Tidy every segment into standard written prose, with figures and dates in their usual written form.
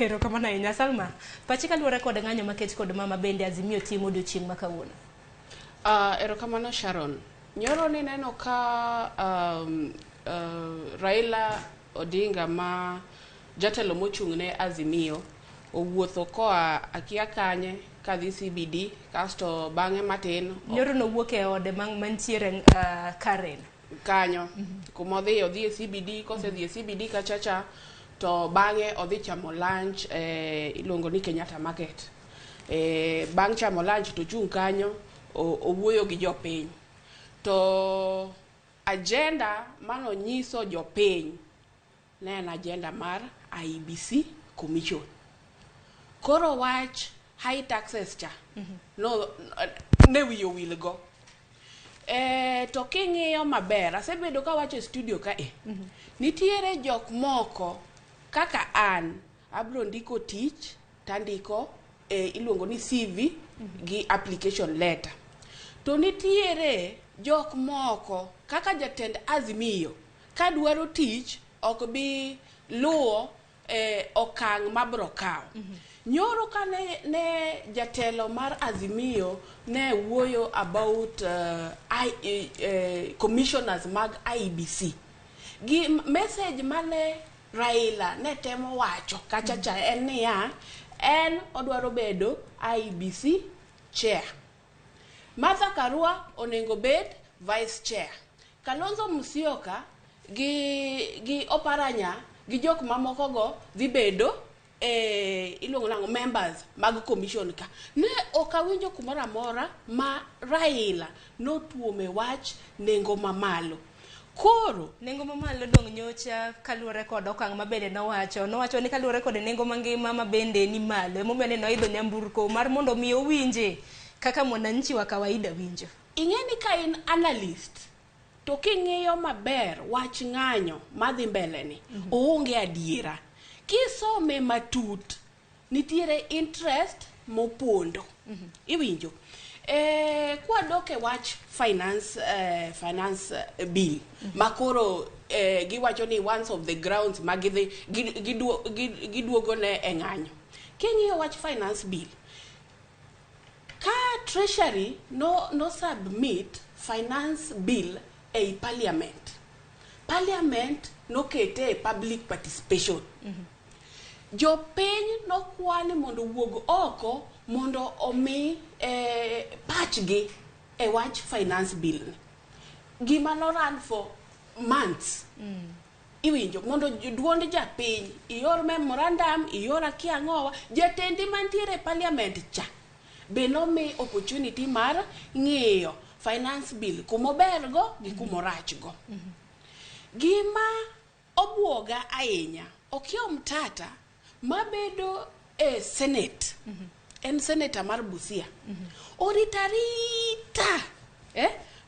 Erokamano ahinya Salma. Pachi kaluwore kod ng'anyo makech kod mama bende Azimio timo odiochieng' ma kawuono. Erokamano Sharon. Nyoro nineno ka Raila Odinga ma jatelo mochung' ne Azimio owuotho koa akia kanye kadhi CBD kasto bang'e matin Nyoro nowuok e ode mantiere Karen. Kanyo kuma odhi odhi e CBD kosedhi e CBD kachacha to bang'e odhi chamo lunch iluongo ni Kenyatta Market. Bang' chamo lunch to ochung' kanyo owuoyo gi jopiny. To agenda manonyiso jopiny ne en agenda mar IEBC Commission. Koro wach high taxes cha no ne wiye owil go. To king'iyo maber, asebedo kawacho e studio ka e, nitiere jok moko kaka an, abro ndiko tich tandiko iluongo ni CV gi application letter. To nitiere jok moko kaka jatend Azimio kadwaro tich ok bi luwo okang' mabro kawo. Nyoro ka ne jatelo mar Azimio ne wuoyo about commissioners mag IEBC. Gi message mane Raila ne temo wacho kacha cha en niya, en odwaro bedo IEBC chair. Martha Karua onego bed vice chair. Kalonzo Musyoka gi Oparanya gi jok mamoko go dhi bedo iluongo nang'o members mag commission ka. Ne ok awinjo kumoro amora ma Raila notuome wach nengo mamalo. Koro nengo mamalo dong' nyocha kaluwore kod okang' ma bende nowacho. Nowacho ni kaluwore kod nengo mangima ma bende ni malo. Emomiyo ne noidho nyamburko mar mondo mi owinje kaka mwananchi wa kawaida winjo. Ing'e ni ka in analyst to king'iyo maber wach ng'anyo madhi mbele ni oonge adiera. Kisome matut nitiere interest mopondo. Iwinjo. Kwadok e wach finance bill makoro giwacho ni one of the grounds ma gidhi giduogo ne e ng'anyo. King'iyo wach finance bill, ka Treasury no submit finance bill ei parliament, parliament nokete e public participation. Jopiny nokwa ni mondo owuog oko mondo omi pachgi e wach finance bill ni. Gima no run for months. Iwinjo mondo duond japiny ior memorandum ior akia ang'owa jatendi mantiere e parliament cha be nomi opportunity mar ng'iyo finance bill kumober go gi kumorach go. Gima obuoga ahinya Okiya Omtata mabedo e senate en senator mar Busia orito arita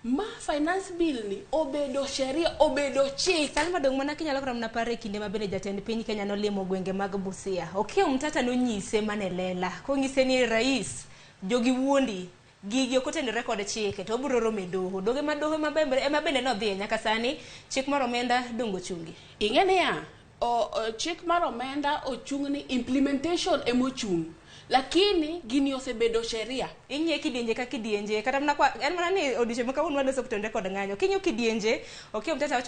ma finance bill ni obedo sheria obedo chik. Salma dong' mana kinyalo kata mana paro e kinde ma bende jatend piny Kenya nolimo gwenge mag Busia. Okiya Omtata nonyise mana e lela konyise ni rais jogi wuondi gigi ok otenore kod chike to obiro romo e doho. Doge ma doho ema bende nodhiye nyaka sani chik mar omenda dong' ochungi. Ing'e niya, chik mar omenda ochung' ni implementation emochung'. Lakini gini osebedo sheria. Ing'iye kidienje ka kidienje kata mana kwa en mana ni odiochieng' ma kawuono waloso kotenore kod ng'anyo. King'iyo kidienje Okiya Omtata wacho